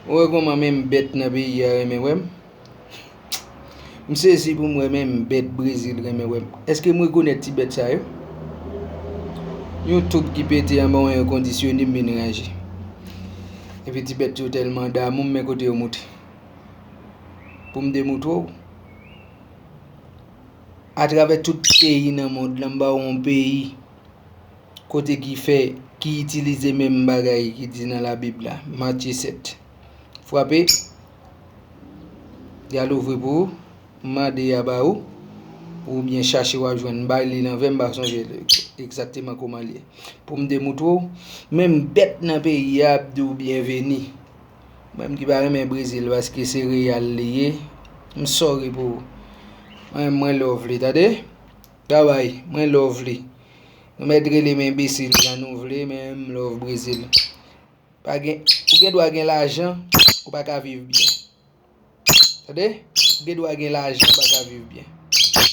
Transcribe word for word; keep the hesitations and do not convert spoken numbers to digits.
Ou wè kòman menm bèt nan peyi a renmen wè m? M sezi pou m wè menm bèt Brezil renmen wè m. Èske m rekonèt ti bèt sa yo? Yon toub ki pete anba yon èkondisyone m vin raje. Epi ti bèt yo tèlman damou m, men kote yo moute. Pou m demoutre w, atravè tout peyi nan mond lan, m ba w yon peyi kote ki fè, ki itilize menm bagay ki di nan Labib la, Matye sèt. Frape, y al ouvri pou ou, mande y a ba ou, oubyen chache w ap jwenn. M bay li nan ven, m pa sonje egzakteman kòman l ye. Pou m demoutre w, menm bèt nan peyi a ap di w byenveni. Mwen menm ki pa renmen Brezil paske se Real li ye, m sorry pou ou. Mwen, mwen love li, tande? Travay, mwen love li. Nou mèt rele m enbesil jan nou vle, men m love Brezil. Pa gen, ou gen dwa gen lajan, ou pa ka viv byen. Tande? Ou gen dwa gen lajan, ou pa ka viv byen.